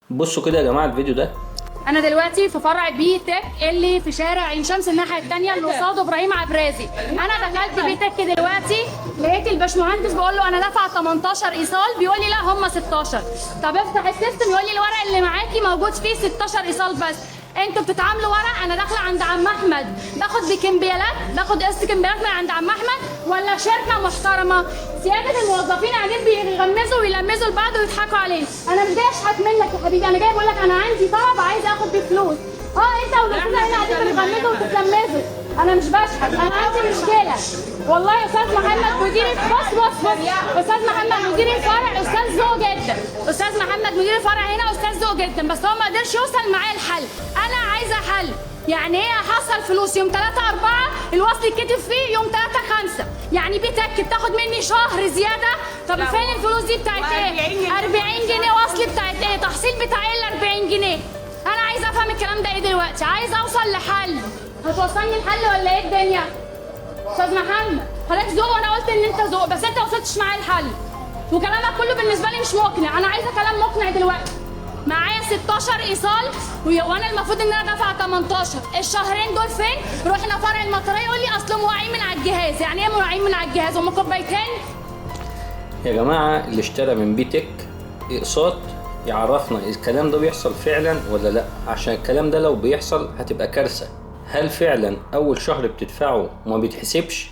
بصوا كده يا جماعة الفيديو ده. انا دلوقتي في فرع بي تك اللي في شارع عين شمس الناحية الثانية اللي قصاده ابراهيم عبرازي. انا دخلت بي تك دلوقتي لقيت الباشمهندس بقول له انا دافعه 18 ايصال، بيقول لي لا هم 16. طب افتح ال system يقول لي الورق اللي معاكي موجود فيه 16 ايصال بس. انتوا بتتعاملوا ورق؟ انا داخله عند عم احمد باخد بكمبيالات، باخد قسط كمبيالات من عند عم احمد ولا شركة محترمه؟ سيادة الموظفين قاعدين بيغمزوا ويلمزوا لبعض ويضحكوا علينا. انا مش جاية اشحت منك يا حبيبي، انا جاية بقول لك انا عندي طلب عايزه اخد بيه فلوس. انت والاستاذه هنا قاعدين بتغمزوا وتتلمزوا، انا مش بشحت، انا عندي مشكلة. والله يا استاذ محمد مدير، بص بص بص، استاذ محمد مدير الفرع استاذ ذوق جدا، استاذ محمد مدير الفرع هنا استاذ ذوق جدا، بس هو ما قدرش يوصل معايا الحل. انا عايزه حل. يعني ايه احصل فلوس يوم 3/4 الوصل يتكتب فيه يوم 3/5؟ يعني بي تك بتاخد مني شهر زيادة. طب فين الفلوس دي بتاعت ايه؟ 40 جنيه وصل بتاعت ايه؟ تحصيل بتاع ايه ال 40 جنيه؟ انا عايزه افهم الكلام ده ايه دلوقتي، عايزه اوصل لحل. هتوصلني لحل ولا ايه الدنيا؟ استاذ محمد حضرتك ذوق وانا قلت ان انت ذوق، بس انت ما وصلتش معايا الحل، وكلامك كله بالنسبة لي مش مقنع. انا عايزه كلام مقنع دلوقتي. معايا 16 ايصال وانا المفروض ان انا دافعه 18، الشهرين دول فين؟ رحنا فرع المطريه يقول لي اصل مواعين من على الجهاز. يعني ايه مواعين من على الجهاز؟ هم كوبايتين؟ يا جماعة اللي اشترى من بي تك اقساط يعرفنا الكلام ده بيحصل فعلا ولا لا، عشان الكلام ده لو بيحصل هتبقى كارثة. هل فعلا اول شهر بتدفعه وما بيتحسبش؟